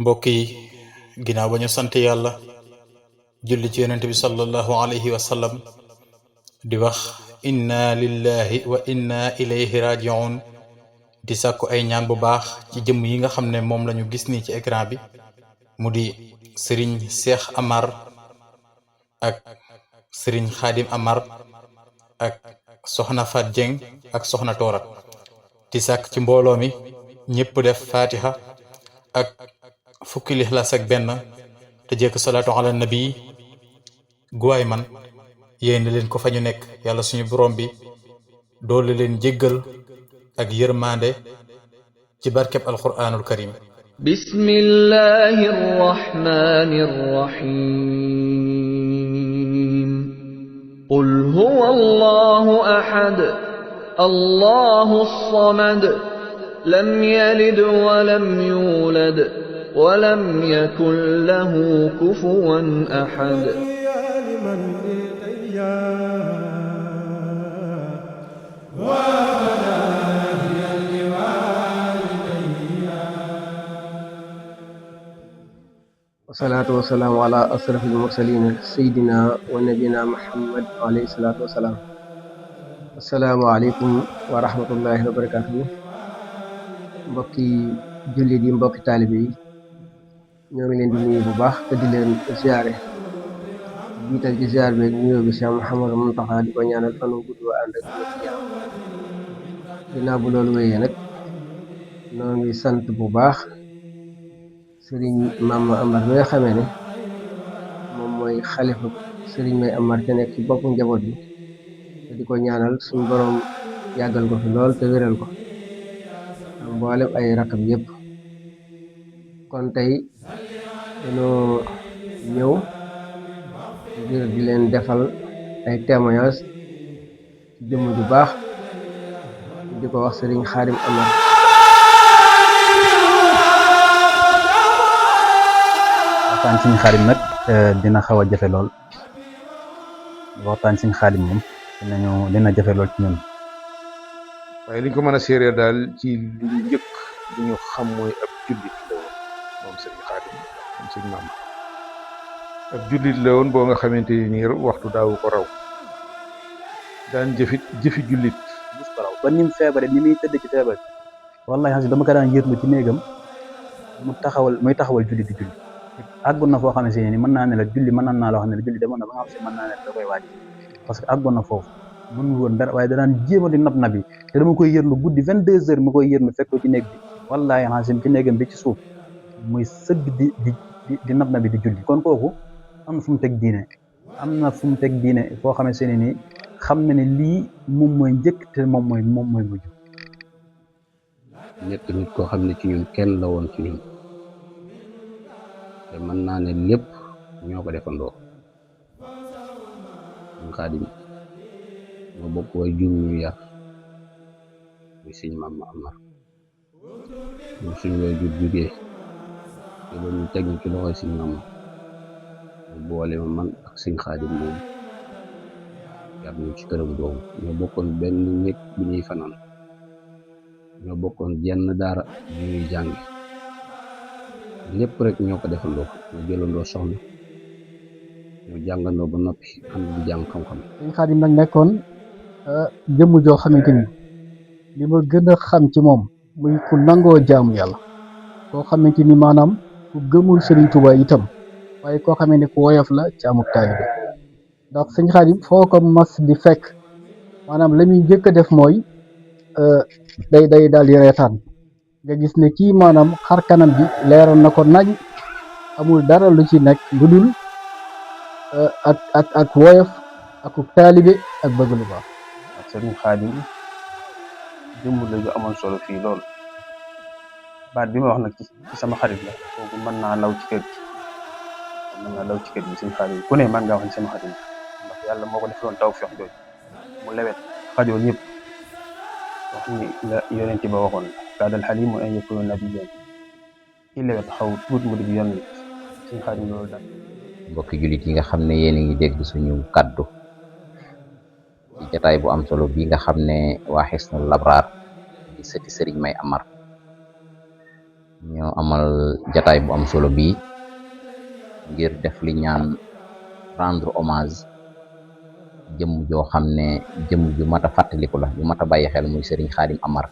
mbokk yi ginnaaw ba ñu sant yàlla julli ci yonent bi sallallahu alayhi wa sallam di wax inna lillahi wa inna ilayhi rajiun di sàkku ay ñaan bu baax ci jëmm yi nga xam ne moom lañu gis nii ci écran bi mu di sëriñ Cheikh Amar ak sëriñ Xaadim Amar ak soxna Fat Dieng ak soxna Toorat di sàkk ci mbooloo mi ñépp def fatiha ak fukki lixlaas ak benn te jekk salaatu ala nabi guwaay man yéen leen ko fa ñu nekk yàlla suñu borom bi doole leen jéggal ak yërmande ci barkeb alquranul karim bismillahi rrahmani rrahim qul huwa allahu ahad allahu samad lam yalid wa lam yulad wa lam yakun lahu kufuwan ahad wasalaatu wasalaamu ala asrafil mursalin sayyidina wa nabina muhammad alayhi salaatu wasalaam. assalaamu aleykum wa rahmatullahi wa barakatuhu. mbokki jullit yi, mbokki taalibe yi, ñoo ngi leen di nuyu bu baax te di leen ziare. jiital ci ziar bi nuyoo bi Cheikh Mouhamadou Mountakha di ko ñaanal fan wu gudd wa ànd ak yaram. ginnaaw bu loolu wéyee nag ñoo ngi sant bu baax sëriñ Mame Amar mi nga xamee ne moom mooy xalifa sëriñ May Amar te nekk ci boppu njaboot bi te di ko ñaanal suñu borom yàggal ko fi lool te wéral ko mboolem ay rakam yépp. kon tey dañoo ñëw ngir di leen defal ay témoignage ci jëmm ju baax di ko wax sëriñ Xaadim Amar. waxtaan Sëriñ Xaadim nag dina xaw a jafe lool waxtaan Sëriñ Xaadim moom dina jafe lool ci ñun. waaye liñ ko mën a séeréer daal ci li njëkk li ñu xam mooy ab jullit la woon moom Sëriñ Xaadim moom Sëriñ Mame ab jullit la woon boo nga xamante ni waxtu daawu ko raw daan jëfi jullit gis ko raw ba ni mu feebare ni muy tëdd ci feebar wallahi xasi dama ko daan yërlu ci néegam muy taxawal julli di julli àggoon na foo xam ne si ni mën naa ne la julli mën naa la wax ne la julli demoon na ba nga xam si mën naa ne da koy wàcc parce que àggoon na foofu mënul woon dara waaye danaan jéem a di nab yi te dama koy yërlu guddi 22 heures ma koy yërlu fekk ko ci néeg bi wallahi xasi ci néegam bi ci suuf muy sëgg di nab di julli kon kooku am na fu mu teg diine foo xam ne si ni xam na ne lii moom mooy njëkk te moom mooy mujj. nekk nit koo xam ne ci ñun kenn la woon ci ñun te mën naa ne lépp ñoo ko defandoo. Sëriñ Xaadim ñoo bokk way jur ñu yar muy Sëriñ Mame Amar ñu suñu way jur jugee te ba ñu teg ñu ci loxoy Sëriñ Mame mu boole ma man ak Sëriñ Xaadim moom yar ñu ci këram googu ñoo bokkoon benn néeg bu ñuy fanaan ñoo bokkoon jenn daara bu ñuy jànge lépp rek ñoo ko defandoo ñoo jëlandoo soxna ñoo jàngandoo ba noppi am di jàng xam-xam. Sëriñ Xaadim nag nekkoon jëmm joo xamante ni li ma gën a xam ci moom muy ku nangoo jaamu yàlla koo xamante ni maanaam ku gëmul Sëriñ Tuubaa itam waaye koo xamee ne ku woyof la ci amuk taalibe ndax Sëriñ Xaadim foo ko mas di fekk maanaam la muy njëkk a def mooy day daal di reetaan nga gis ne kii maanaam xar kanam bi leeroon na ko nañ amul dara lu ci nekk lu dul ak woyof ak taalibe ak bëgg lu baax. ak Sëriñ Xaadim jëmm la ju amoon solo fii lool baat bi ma wax nag ci sama xarit la kooku mën naa law ci kër gi Sëriñ Xaadim ku ne mën ngaa wax ni sama xarit ndax yàlla moo ko defaloon taw feex jooju mu lewet xajoo ñëpp wax ni la yonent ba waxoon kaadal xalimu an yakuna nabiyyan ci lewet xaw tuut mu di yonent Sëriñ Xaadim loolu daal. mbokki jullit yi nga xam ne yéen a ngi dégg suñu kaddu ci jataay bu am solo bi nga xam ne waa Hisnul Labraar di sëti Sëriñ May Amar ñoo amal jataay bu am solo bii ngir def li ñaan rendre hommage jëmm joo xam ne jëmm ju mat a fàttaliku la ju mat a bàyyi xel muy Serigne Khadim Amar.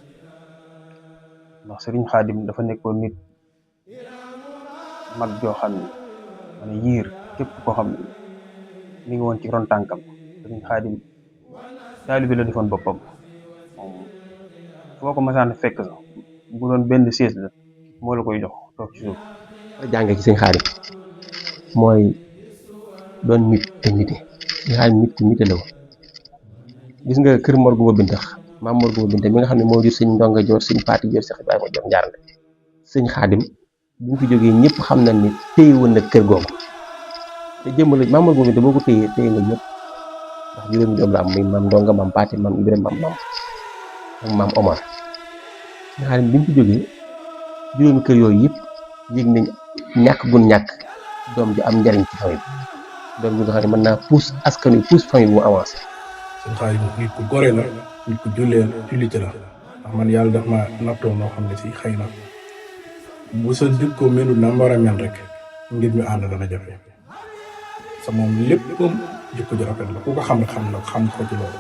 ndax Serigne Khadim dafa nekkoon nit mag joo xam ne man yiir képp koo xam ne mi ngi woon ci ron tànkam. Serigne Khadim taalibe la defoon boppam moom foo ko masaan fekk sax bu doon benn siis la moo la koy jox toog ci suuf. jànge ci Serigne Khadim mooy doon nit te nite. Serigne Khadim nit te nite la woon. gis nga kër Morgu ba Bintax maam Morgu ba Bintax mi nga xam ne moo jur Serigne Ndonga Joor Serigne Paati Joor Cheikh Ibrahima Joor Njaarnde. Serigne Khadim bi mu fi jógee ñëpp xam nañ ni téye woon na kër googu te jëmm la maam Morgu ba Bintax boo ko téye nga ñëpp ndax juróomi doom la am muy maam Ndonga maam Paati maam Ibrahima ak maam Omar. Serigne Khadim bi mu fi jógee juróomi kër yooyu yëpp yëg nañ ñàkk gun ñàkk doom ji am njariñ ci famille bi doom ji nga xam ne mën naa pousse askan wi pousse famille bi mu avancé. Serigne Khadim nit ku gore la nit ku jullite la ndax man yàlla daf ma nattoo noo xam ne si xëy na bu sa jikko melu na war a mel rek ngir ñu ànd dana jafe sa moom léppam jikko ju rafet la ku ko xam ne xam ko ci loolu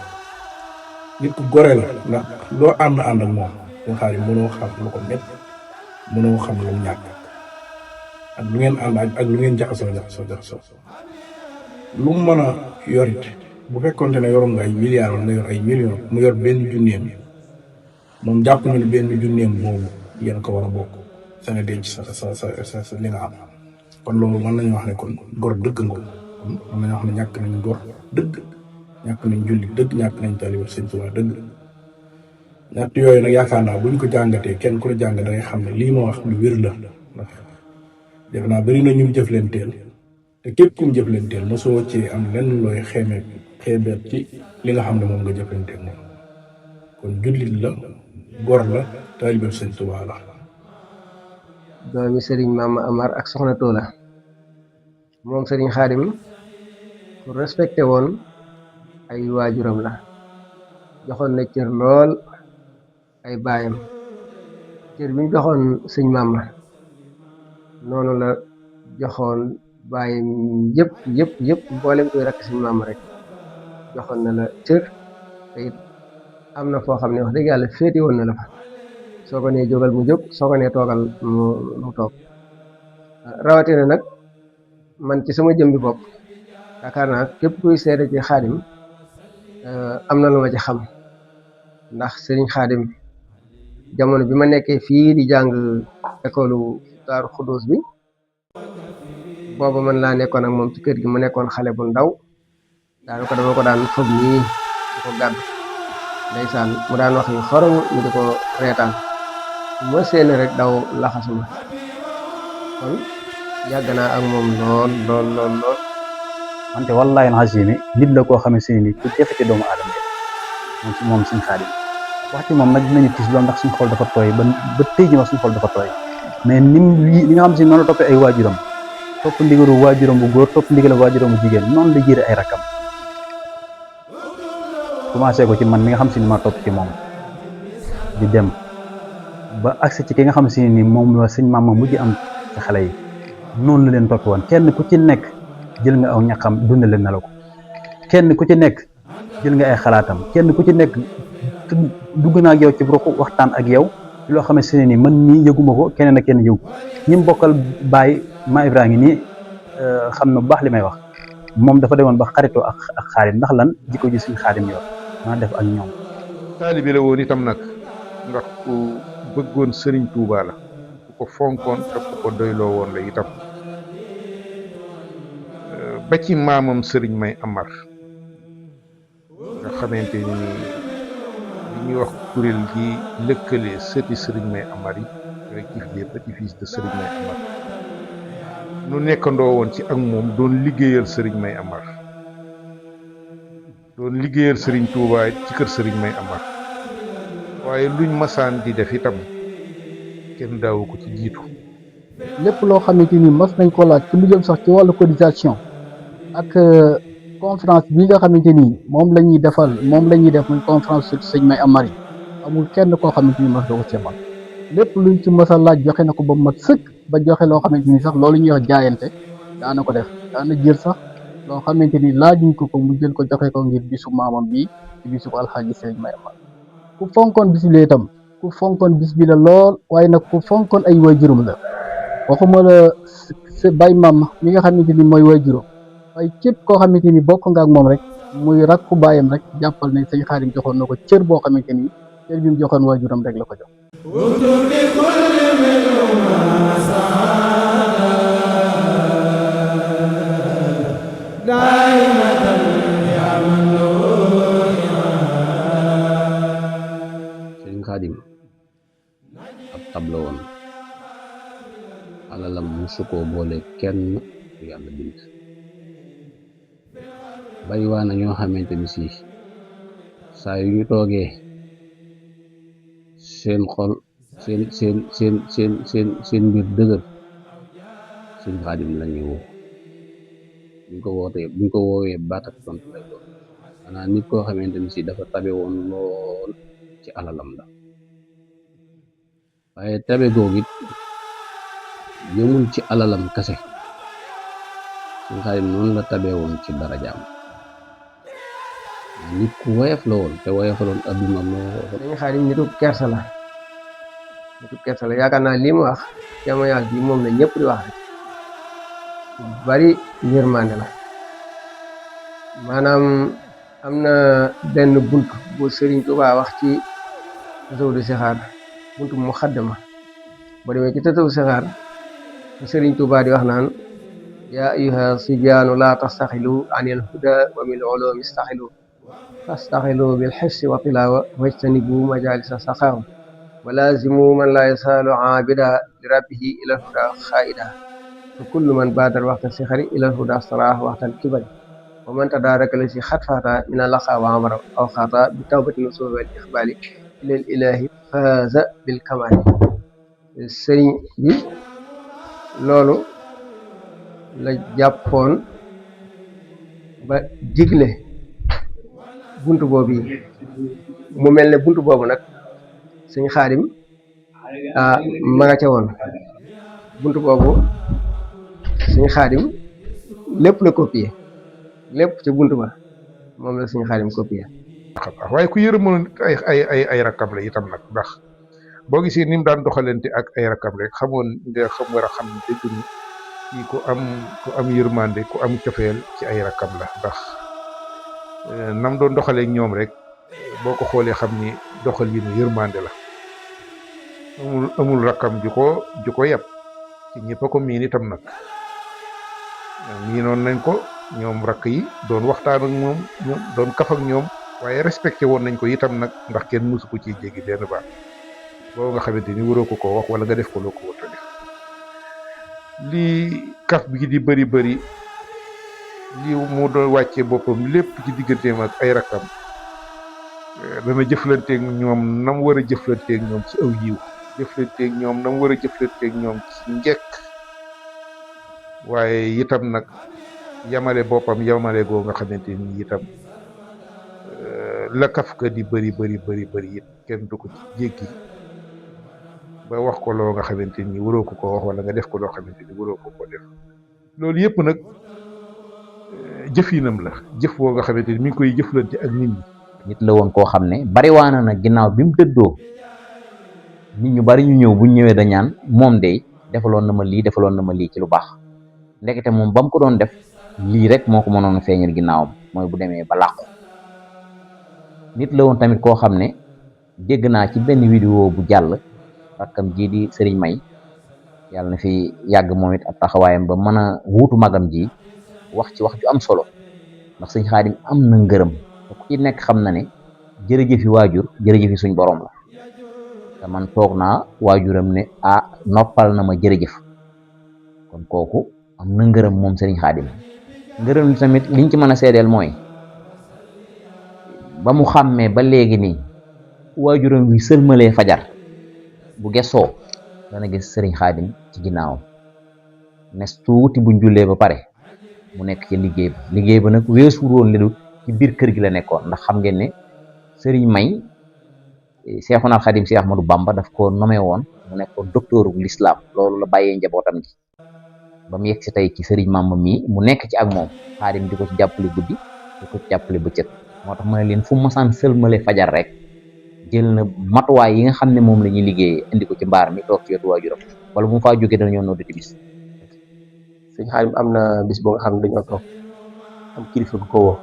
nit ku gore la ndax loo ànd ak moom Serigne Khadim mënoo xam lu ko métti mënoo xam lu mu ñàkk ak lu ngeen ànd ak lu ngeen jaxasoo lu mu mën a yorit bu fekkonte ne yoroon nga ay milliards wala nga yor ay millions mu yor benn junneem moom jàpp ñu ne benn junneem boobu yéen ko war a bokk sa nga denc sa li nga am kon loolu mën nañu wax ne kon gor dëgg nga kon mën nañu wax ne ñàkk nañ gor dëgg ñàkk nañ julli dëgg ñàkk nañ taalibe Sëñ Tuubaa dëgg ñett yooyu nag yaakaar naa buñ ko jàngatee kenn ku la jàng da ngay xam ne lii ma wax lu wér la ndax def naa bëri na ñu jëflanteel te képp ku mu jëflanteel mosoo ci am lenn looy xeebeet ci li nga xam ne moom nga jëflanteel moom kon jullit la gor la taalibe Sëñ Tuubaa la. doomi Serigne Mama Amar ak Soxna Toola moom Serigne Khadim ku respecté woon ay waajuram la joxoon na cër lool ay baayam cër bi ñu joxoon sëñ Mama noonu la joxoon baayam yëpp mboolem koy rakk sëñ Mama rek joxoon na la cër te it am na foo xam ne wax dëgg yàlla féeti woon na la fa soo ko nee jógal mu jóg soo ko nee toogal mu toog rawatina nag man ci sama jëm bi bopp yaakaar naa képp kuy seede ci Khadim am na lu ma ci xam ndax Serigne Khadim jamono bi ma nekkee fii di jàng école Daaru Xuddoos bi booba man laa nekkoon ak moom ci kër gi mu nekkoon xale bu ndaw daanaka dama ko daan fob nii di ko gàddu ndeysaan mu daan wax yu xorom ñu di ko reetaan ma seeni rek daw laxasuma kon yàgg naa ak moom lool wante wallaahi alazim nit la koo xamante ne nii ku jafe ci doomu aadama yi moom Serigne Khadim wax ci moom nag dinañu tiis lool ndax suñu xol dafa tooy ba tey ji ma suñu xol dafa tooy mais li nga xam si noonu la toppee ay waajuram topp ndigalu waajuram bu góor topp ndigalu waajuram bu jigéen noonu la jiire ay rakkam commencé ko ci man mi nga xam si ni ma topp ci moom di dem ba agsi ci ki nga xam si ni moom la sëñ Mama mujj am ci xale yi noonu la leen topp woon kenn ku ci nekk jël nga aw ñaxam dundale na la ko kenn ku ci nekk jël nga ay xalaatam kenn ku ci nekk dugg naa ak yow ci ruq waxtaan ak yow ci loo xamante ne ni man nii yëguma ko keneen ak kenn yëgu ñi mu bokkal Baye ma Ibrahima nii xam na bu baax li may wax moom dafa demoon ba xaritoo ak Khadim ndax lan jikko ji suñ Khadim yor maa def ak ñoom. taalibe la woon itam nag ndax ku bëggoon Serigne Touba la ku ko fonkoon te ku ko doyloo woon la itam ba ci maamam Serigne May Amar nga xamante ni li ñuy wax kuréel gi lëkkale sëti Serigne May Amar yi collectif des petits-fils de Serigne May Amar nu nekkandoo woon ci ak moom doon liggéeyal Serigne May Amar doon liggéeyal Serigne Touba ci kër Serigne May Amar waaye luñ masaan di def itam kenn daawu ko ci jiitu. lépp loo xamante ni mas nañ ko laaj ci lu jëm sax ci wàllu cotisation ak conférence bi nga xamante ni moom la ñuy def muy conférence sëñ May Amar yi amul kenn koo xamante ni mas na ko ceebal lépp luñ ci mës a laaj joxe na ko ba mat sëkk ba joxe loo xamante ni sax loolu ñuy wax jaayante daana ko def daana jël sax loo xamante ni laajuñ ko mu jël ko joxe ko ngir bisu maamam bi ci bisu alxaaji sëriñ May Amar ku fonkoon bis bi la itam ku fonkoon bis bi la lool waaye nag ku fonkoon ay waajuram la waxuma la bay maam mi nga xamante ni mooy waajuram waaye képp koo xamante ni bokk nga ak moom rek muy rakku baayam rek jàppal ne sëñ Xaadim joxoon na ko cër boo xamante ni cër bi mu joxoon waajuram rek la ko jox sëriñ Xaadim ab tabla woon alalam musu koo boole kenn ku yàlla bind bari waa na ñoo xamante ni si saa yu ñu toogee seen xol seen mbir dëgër sëriñ Xaadim lañuy woo buñ ko woowee baat ak tontu lay doon maanaam nit koo xamante ni si dafa tabe woon lool ci alalam la waaye tabe googu it yëmul ci alalam kase sëriñ Xaadim noonu la tabe woon ci darajaam nit ku woyof la woon te woyofaloon adduna lool sëriñ Xaadim nitu kersa la yaakaar naa li mu wax témoignage bi moom la ñëpp di wax rek bari yërmande la maanaam am na benn bunt bu Sëriñ Tuubaa wax ci tasawudu sixaar bunt mu xaddama boo demee ci tasawudu sixaar Sëriñ Tuubaa di wax naan yaa ayyuha sibyaanu laa tastaxilu anil huda wa bil ulumi istaxilu fastaxilu bil xifsi wa tilaawa wajtanibu majalisa saxaawa wa laazimu man laa yasaalu aabida li rabbihi ilal huda xaayida fa kullu man baadar waxta sixari ilal huda saraax waxtal kibari wa man tadaaraka la si xat faata min alaqa wa amara aw xaata bi tawbati nasuha wal ixbaali ilal ilahi faaza bil kamaali sëriñ bi loolu la jàppoon ba digle buntu boobu yi mu mel ne buntu boobu nag sëñ Xaadim ma nga ca woon buntu boobu sëñ Xaadim lépp la copié lépp ca buntu ba moom la sëñ Xaadim copié waaye ku yërëmoon ay rakkam la itam nag ndax boo gisee ni mu daan doxalante ak ay rakkam rek xamoon nga war a xam ne dëgg ni kii ku am yërmande ku am cofeel ci ay rakkam la ndax nam doon doxalee ak ñoom rek boo ko xoolee xam ni doxal yi nu yërmande la amul rakkam ju ko yab ci ñëpp a ko miin itam nag miinoon nañ ko ñoom rakk yi doon waxtaan ak moom doon kaf ak ñoom waaye respecté woon nañ ko itam nag ndax kenn mësu ko ciy jéggi benn baat boobu nga xamante ni waroo ko wax wala nga def ko loo ko war a def lii kaf bi di bëri lii mu doon wàccee boppam lépp ci digganteem ak ay rakkam dana jëflanteeg ñoom nam war a jëflanteeg ñoom ci aw yiw jëflanteeg ñoom nam war a jëflanteeg ñoom ci njekk waaye itam nag yamale boppam yamale goo nga xamante ni itam la kaf ka di bëri it kenn du ko ci jéggi ba wax ko loo nga xamante ni waroo ko wax wala nga def ko loo xamante ni waroo ko def loolu yëpp nag jëfinam la jëf boo nga xamante ni mi ngi koy jëflante ak nit ñi. nit la woon koo xam ne bariwaana nag ginnaaw bi mu dëddoo nit ñu bari ñu ñëw buñ ñëwee da ñaan moom de defaloon na ma lii ci lu baax ndekete moom ba mu ko doon def lii rek moo ko mënoon a feeñal ginnaawam mooy bu demee ba làqu nit la woon tamit koo xam ne dégg naa ci benn vidéo bu jàll rakkam ji di sëriñ May yàlla na fi yàgg moom it ab taxawaayam ba mën a wuutu magam ji wax ci wax ju am solo ndax sëñ Xaadim am na ngërëm te ku ci nekk xam na ne jërëjëfi waajur jërëjëfi suñ borom la te man toog naa waajuram ne noppal na ma jërëjëf kon kooku am na ngërëm moom sëriñ Xaadim ngërëm li tamit liñ ci mën a seedeel mooy ba mu xàmmee ba léegi nii waajuram wi sëlmalee fajar bu gessoo dana gis sëriñ Xaadim ci ginnaawam nes tuuti buñ jullee ba pare mu nekk ci liggéey ba nag weesu woon ledut ci biir kër gi la nekkoon ndax xam ngeen ne sëriñ May Seexuna Xadim si Ahmadou Bamba daf ko nommé woon mu nekkoon docteuru l'islam loolu la bàyyee njabootam gi ba mu yegg si tey ci sëriñ Mamba mii mu nekk ci ak moom Xaadim di ko ci jàppale guddi di ko ci jàppale bëccëg moo tax ma ne leen fu mu masaan sëlmale fajar rek jël na matuwaay yi nga xam ne moom la ñuy liggéeyee indi ko ci mbaar mi toog ci wetu waajuram wala bu mu faa jógee dana ñëw noddu ci bis. sëñ Xaadim am na bis boo nga xam ne dañoo toog am kilifa gu ko woo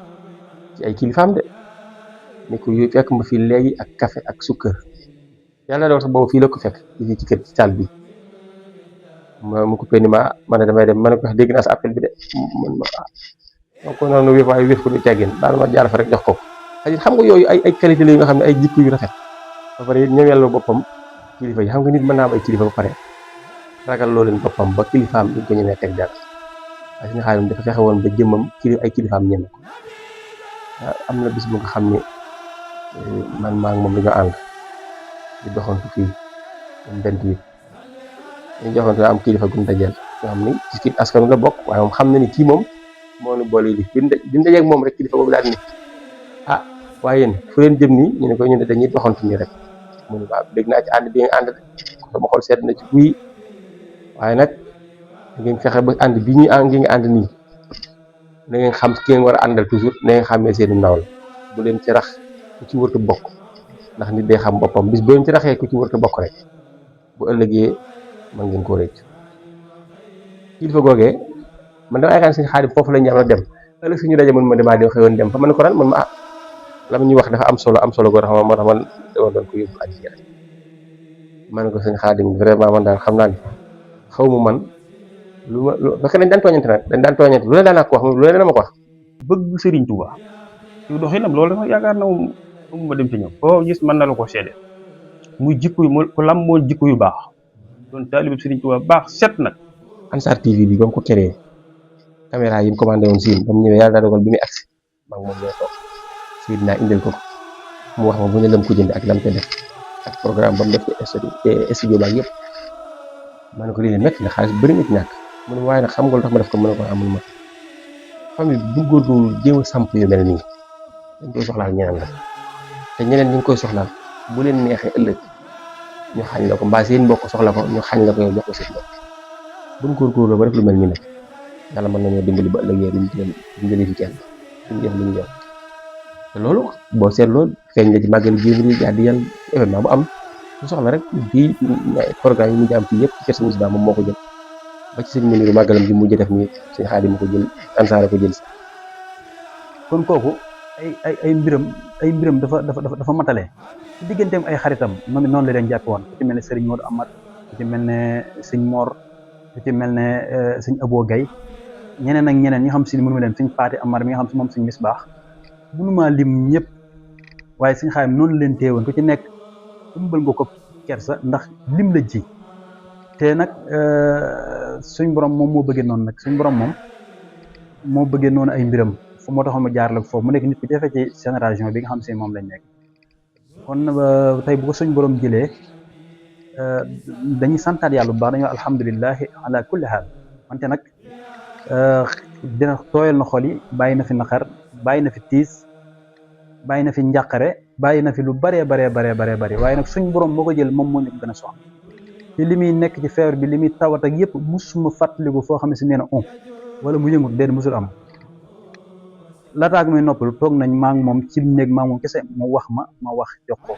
ci ay kilifaam de ni ko yu fekk ma fii léegi ak café ak sukkër yàlla doon sax boobu fii la ko fekk ci kër ci salle bi mu coupé ni ma ne damay dem ma ne ko wax dégg naa sa appel bi de man ma donc noonu wéef waaye wéef ko du teggin daal ma jaar fa rek jox ko xam nga yooyu ay qualité la yu nga xam ne ay jikko yu rafet ba pare ñëwee la boppam kilifa yi xam nga nit mën naa am ay kilifa ba pare ragal loo leen boppam ba kilifaam duñ ko ñemee teg dara waaye suñu Xaadim dafa fexe woon ba jëmmam ay kilifaam ñeme ko am na bis bu nga xam ne man maa ngi moom dañoo ànd di doxantu fii am 28 ñu joxantu am kilifa gu mu dajeel nga xam ni ci kii askanu la bokk waaye moom xam na ni kii moom moo nu boole li bi ñu dajeeg moom rek kilifa boobu daal ni ah waaye yéen fu leen jëm nii ñu ne ko ñu ne dañuy doxantu nii rek mu ne waaw dégg naa ci ànd bi nga ànd sama xol seet na ci guy waaye nag da ngeen fexe ba ànd bi ñuy ngi nga ànd nii na ngeen xam ki ngeen war a àndal toujours na ngeen xàmmee seen i ndaw la bu leen ci rax ku ci wërta bokk ndax nit day xam boppam bis boo leen ci raxee ku ci wërta bokk rek bu ëllëgee mën ngeen koo rëcc kilifa googee man dama yaakaar Sëñ Xaadim foofu la ñu am dem ëllëg suñu daje man ma damaa dem xëyoon dem fa man ko ran man ma la ñuy wax dafa am solo goo tax moo tax man dama doon ko yóbbu àjjana rek man ko Sëñ Xaadim vraiment man daal xam naa ni xaw ma man lu ma parce que dañ daan tooñante nag lu ne daan naa ko wax lu ne dana ma ko wax bëgg Serigne Touba ci doxinam loolu dama yaakaar na moom ma dem ci ñoom foo gis mën na la ko seede muy jikko yu ko lamboo jikko yu baax doon taalibe Serigne Touba baax set nag. Ansar TV bi ba mu ko créé caméra yi mu commandé woon siin ba mu ñëwee yàlla daa dogal bi muy agsi maa ngi moom ñoo toog fii dinaa indil ko mu wax ma bu ne lam ko jënd ak lam ko def ak programme ba mu def ci studio ba yëpp ma ne ko lii métti na xaalis bëri na ci ñàkk mu ne waaye nag xam nga lu tax ma def ko mu ne ko amul ma famille bu góorgóorlu jéem a samp yu mel nii dañ koy soxlaal ñeneen la te ñeneen ñi ngi koy soxlaal bu leen neexee ëllëg ñu xañ la ko mbaa seen mbokk soxla ko ñu xañ la ko yow jox ko seen mbokk buñ góorgóorlu ba def lu mel nii nag yàlla mën nañoo dimbali ba ëllëgee duñ jëli fi kenn duñ def lu ñu yor te loolu boo seetloo feeñ la ci màggal gi di jàddi yan événement bu am ñu soxla rek fii programme yi mu am fii yëpp ci kër Sëñ Musaa moom moo ko jël ba ci sëñ Muniru màggalam bi mujj def nii Sëñ Xaadim ko jël Ansaar ko jël si kon kooku ay mbiram dafa matale ci digganteem ay xaritam noonu la leen jàppe woon ku ci mel ne Serigne Modou Amad ku ci mel ne Sëñ Mor ku ci mel ne Sëñ Abo Gay ñeneen ak ñeneen ñi nga xam si mënu ma leen Sëñ Paati Amar mi nga xam si moom Sëñ Misbaax mënuma lim ñëpp waaye Sëñ Xaadim noonu leen teewoon ku ci nekk ëmbal nga ko kersa ndax lim la ji te nag suñ borom moom moo bëggee noonu nag suñ borom moom moo bëggee noonu ay mbiram fu moo taxoon ma jaar la foofu mu nekk nit ku jafe ci génération bi nga xam si moom lañ nekk kon tey bu ko suñ borom jëlee dañuy santaat yàlla bu baax dañoo alhamdulilahi ala kulli haal wante nag dina tooyal na xol yi bàyyi na fi naqar bàyyi na fi tiis bàyyi na fi njàqare bàyyi na fi lu baree bari waaye nag suñ borom moo ko jël moom moo ñu ko gën a soxla te li muy nekk ci feebar bi li muy tawat ak yëpp musuma fàttaliku foo xam ne si nee na wala mu yëngut déedéet musul am laataag muy noppalu toog nañ maa ngi moom ci néeg maa ngi moom kese mu wax ma wax jox ko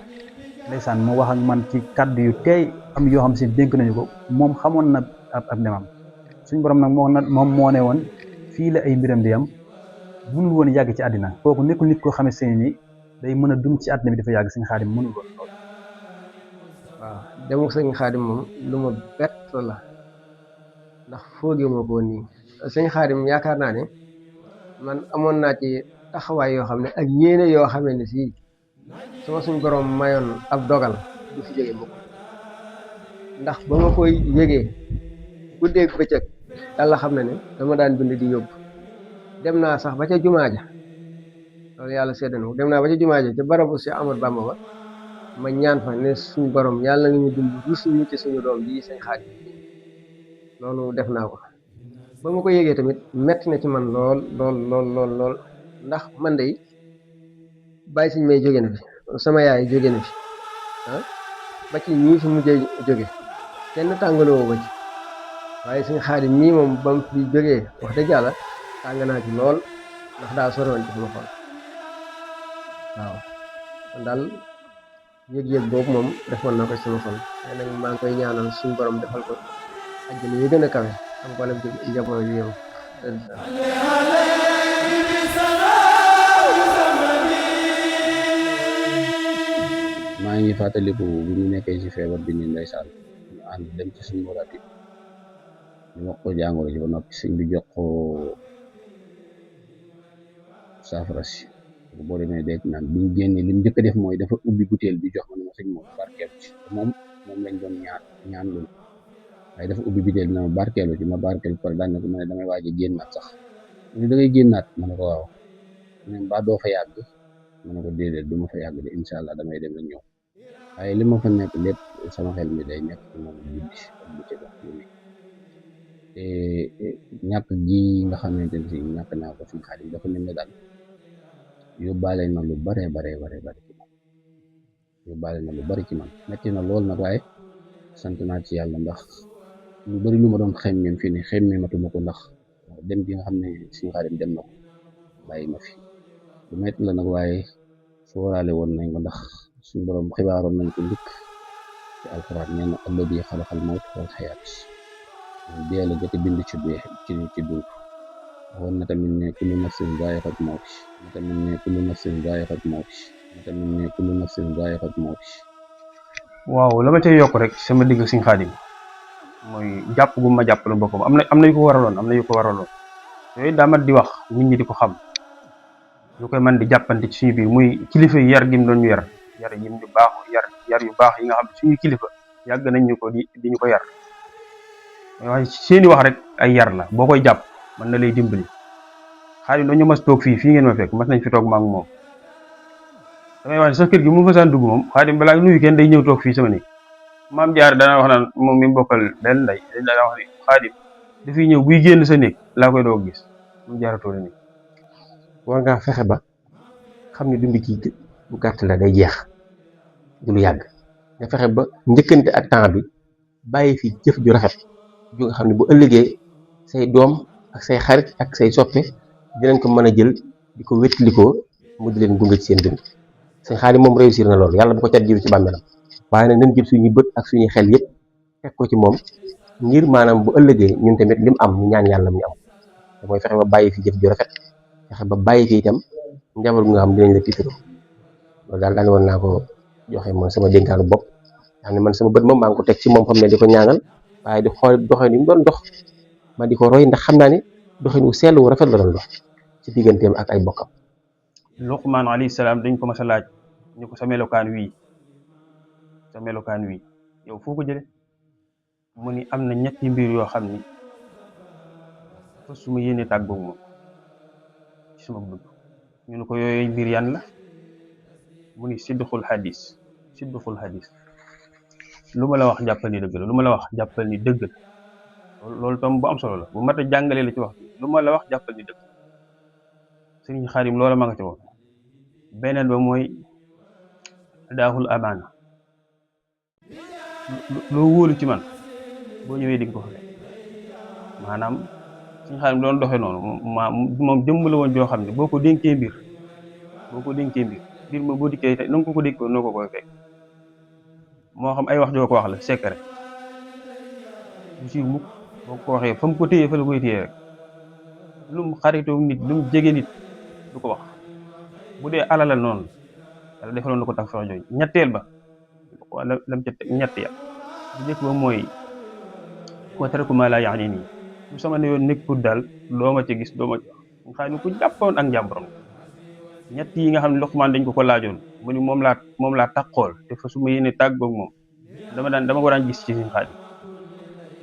ndeysaan mu wax ak man ci kàddu yu teey am yoo xam si dénk nañu ko moom xamoon na ab demam suñ borom nag moom moo ne woon fii la ay mbiram di am mënul woon yàgg ci àddina kooku nekkul nit koo xam ne seen ni day mën a dund ci àddina bi dafa yàgg Sëñ Xaadim mënul woon loolu waaw dem ak Sëñ Xaadim moom lu ma bett la ndax foogee moo ko woon nii Sëñ Xaadim yaakaar naa ne man amoon naa ci taxawaay yoo xam ne ak yéene yoo xam ne si sama suñ borom mayoon ab dogal du fi jóge mukk ndax ba ma koy yégee guddeeg bëccëg yàlla xam na ne dama daan bind di yóbbu dem naa sax ba ca jumaa ja loolu yàlla sedd na dem naa ba ca jumaa ja ca barabu si Amadou Bamba ba ma ñaan fa ne suñu borom yàlla nga ñu dund rus ñu ci suñu doom bii Sëñ Xaadim loolu def naa ko ba ma ko yégee tamit metti na ci man lool ndax man de bàyyi Sëñ may jóge na fi sama yaay jóge na fi ba ci ñii fi mujjee jóge kenn tàngaloo ko ci waaye suñu Xaadim mii moom ba mu fi jógee wax dëgg yàlla tàng naa ci lool ndax daa soroon ci sama xol waaw kon daal yëg-yëg boobu moom defoon na ko ci sama xol mais nag maa ngi koy ñaanal suñu borom defal ko àjjana yu gën a kawe am ko lam njaboot yi yow maa ngi fàttaliku bi ñu nekkee ci feebar bi nii ndeysaan ñu ànd dem ci suñu moraati ñu wax ko jàngoro ji ba noppi sëñ bi jox ko saafara si boo demee dégg naan biñ génnee li mu njëkk a def mooy dafa ubbi butéel bi jox ma ne ma sëñ moom barkeelu ci moom lañ doon ñaan loolu waaye dafa ubbi butéel bi na ma barkeelu ci ma barkeelu par daan na ko ma ne damay waaj a génnaat sax mu ne da ngay génnaat ma ne ko waaw mu ne mbaa doo fa yàgg ma ne ko déedéet du ma fa yàgg de incha allah damay dem rek ñëw waaye li ma fa nekk lépp sama xel mi day nekk ci moom guddi ak bëccëg wax lu nekk te ñàkk gi nga xamante ne si ñàkk naa ko suñu Xaadim dafa mel ne daal yóbbaale na lu bare ci man yóbbaale na lu bari ci man metti na lool nag waaye sant naa ci yàlla ndax lu bari lu ma doon xemmeem fii ne xemmeematuma ko ndax dem gi nga xam ne suñu Xaadim dem na ko bàyyi ma fi lu metti la nag waaye sóoraale woon nañ ko ndax suñu borom xibaaroon nañ ko ndikk ci alxuraan nee na alladi xalaqal mawta wal xayaat dee la jot a bind ci dund waxoon na tamit ne kullu nafsin zaa'iqatul mawt na tamit ne kullu nafsin zaa'iqatul mawt na tamit ne kullu nafsin zaa'iqatul mawt waaw la ma cay yokk rek sama digg Sëñ Xaadim mooy jàpp gu ma jàppale boppam am na yu ko waraloon yooyu daa mat di wax nit ñi di ko xam ñu koy mën di jàppante ci suñu biir muy kilifa yi yar gi mu doon ñu yar yim yu baax yar yu baax yi nga xam ne suñu kilifa yàgg nañ ñu ko di ñu ko yar waaye seeni wax rek ay yar la boo koy jàpp mën na lay dimbali Xaadim dañu mas toog fii ngeen ma fekk mas nañ fi toog maa ngi moom damay wax ne sax kër gi mu fa saan dugg moom Xaadim balaa nuyu kenn day ñëw toog fii sama néeg maam jaar dana wax naan moom mi bokkal benn ndey dana wax ne Xaadim dafay ñëw buy génn sa néeg laa koy doog gis mu jaaratoo la néeg war ngaa fexe ba xam ne dund ki bu gàtt la day jeex du lu yàgg nga fexe ba njëkkante ak temps bi bàyyi fi jëf ju rafet ju nga xam ne bu ëllëgee say doom ak say xarit ak say soppe dinañ ko mën a jël di ko wéttilikoo mu di leen gunge ci seen dund Sëñ Xaadim moom réussir na loolu yàlla bu ko cat jiru ci bàmmeelam waaye nag nañ jël suñuy bët ak suñuy xel yëpp teg ko ci moom ngir maanaam bu ëllëgee ñun tamit lim am ñu ñaan yàlla mu am te mooy fexe ba bàyyi fi jëf ju rafet fexe ba bàyyi fi itam njaboot gu nga xam dinañ la tiitaroo loolu daal daan woon naa ko joxe mooy sama dénkaanu bopp xam ne man sama bët moom maa ngi ko teg ci moom xam ne di ko ñaanal waaye di xool doxin yi mu doon dox ma di ko roy ndax xam naa ni doxin wu sell wu rafet la doon dox ci digganteem ak ay bokkam. Luqmaan alayhi salaam dañ ko mas a laaj ñu ko sa melokaan wii yow foo ko jële mu ni am na ñetti mbir yoo xam ni fa su ma yéene tàggoog moom ci sama dund ñu ne ko yooyu mbir yan la mu ni sidduxul hadis lu ma la wax jàppal ni dëgg la loolu tam bu am solo la bu mat a jàngalee la ci wax lu ma la wax jàppal ni dëgg Sëriñ Xaadim loola ma nga ci woon beneen ba mooy daaxul amaana loo wóolu ci man boo ñëwee di nga ko fa maanaam Sëriñ Xaadim doon doxee noonu moom jëmm la woon joo xam ne boo ko dénkee mbir ma boo dikkee te na nga ko dénkoo noo ko koy fekk moo xam ay wax joo ko wax la secret bu si mukk boo ko waxee fa mu ko téyee fa la koy téyee rek lu mu xaritoo nit lu mu jege nit du ko wax bu dee alalal noonu yàlla defaloon na ko tax fex jooju ñetteel ba wala lam ca ñett ya bu njëkk ba mooy wa taraku ma la yaani nii bu sama ne yoon nekkul daal doo ma ci gis doo ma ci wax nga xam ne ku jàppoon ak njàmburam ñett yi nga xam ne Luqmaan dañ ko laajoon mu ni moom laa taqool te fa su ma yéene tàggoog moom dama ko daan gis ci Sëñ Xaadim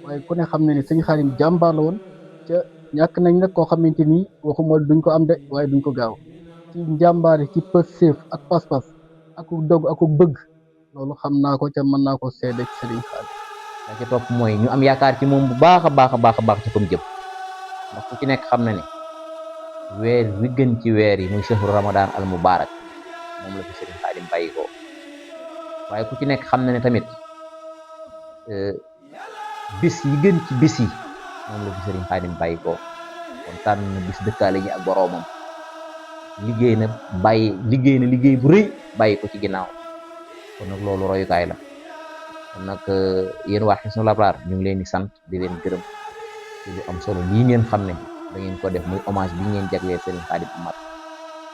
waaye ku ne xam ne ni Sëñ Xaadim jàmbaar la woon ca ñàkk nañ nag koo xamante ni waxuma duñ ko am de waaye duñ ko gaaw ci njàmbaare ci pëseef ak pas-pas ak dog ak bëgg loolu xam naa ko ca mën naa ko seede ci Sëriñ Xaadim la ci topp mooy ñu am yaakaar ci moom bu baax a baax ci fa mu jëm ndax ku ci nekk xam na ne weer wi gën ci weer yi muy shahru ramadan al mubarak moom la fi Sëriñ Xaadim bàyyi ko waaye ku ci nekk xam na ne tamit bis yi gën ci bis yi moom la fi Sëriñ Xaadim bàyyi ko kon tànn na bis dëkkaale ñi ak boroomam liggéey na liggéey bu rëy bàyyi ko ci ginnaaw kon nag loolu royukaay la kon nag yéen waa Hisnul Abraar ñu ngi leen di sant di leen gërëm ci lu am solo lii ngeen xam ne da ngeen ko def muy hommage bi ngeen jagleel Sëriñ Xaadim Amar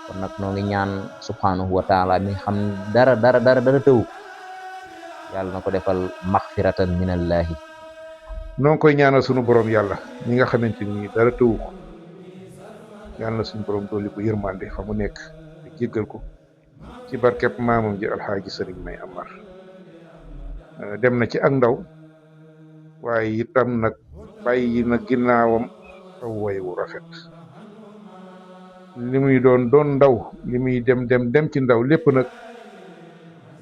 kon nag noo ngi ñaan subhanahu wa taala mi xam dara tëw yàlla na ko defal maxfiratan minallahi noo ngi koy ñaanal sunu borom yàlla ñi nga xamante ni dara tëwu ko yàlla na suñu borom dolli ko yërmande fa mu nekk te jéggal ko ci barkeb maamam ji alxaaji Sëriñ May Amar dem na ci ak ndaw waaye itam nag bàyyi na ginnaawam aw way wu rafet li muy doon ndaw li muy dem ci ndaw lépp nag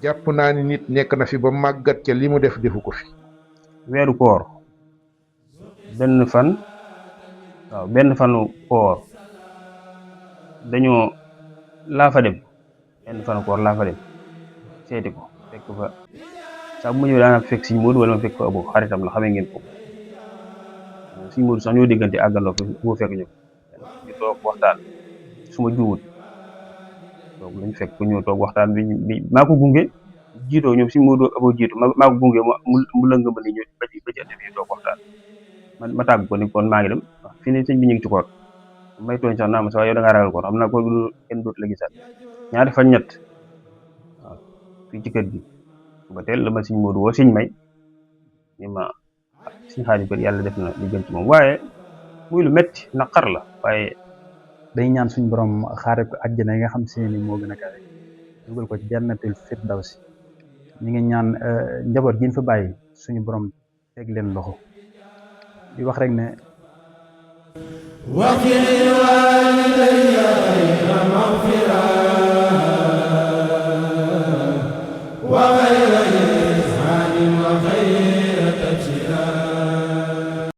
jàpp naa ni nit nekk na fi ba màggat ca li mu defu ko fi. weeru koor benn fanu koor dañoo laa fa dem benn fanu koor laa fa dem seeti ko fekk fa saa bu ma ñëwee daanaka fekk Sëñ Moodu wala ma fekk fa Abo xaritam la xamee ngeen ko Sëñ Moodu sax ñoo diggante àggandoo fi bu fekk ñu toog waxtaan su ma juumut donc lañ fekk ko ñëw toog waxtaan bi maa ko gunge jiitoo ñoom Sëñ Moodu Abo jiitu maa ko gunge mu lëng ma ni ñu ba ci ëtt bi toog waxtaan ma tàgg ko ni kon maa ngi dem fi ne sëñ bi ñu ngi ci koor may tooñ sax naa ma sax yow da ngaa ragal koor xam naa ko kenn dootu la gisaat ñaari fan ñett waaw fii ci kër gi ba teel la ma Sëñ Moodu woo Sëñ May ni ma Sëñ Xaadim kër yàlla def na li gën ci moom waaye muy lu metti naqar la waaye day ñaan suñu borom xaare ko àjjana yi nga xam si ni moo gën a kawe dugal ko ci jannatul firdawsi ñi ngi ñaan njaboot gi ñu fa bàyyi suñu borom teg leen loxo di wax rek ne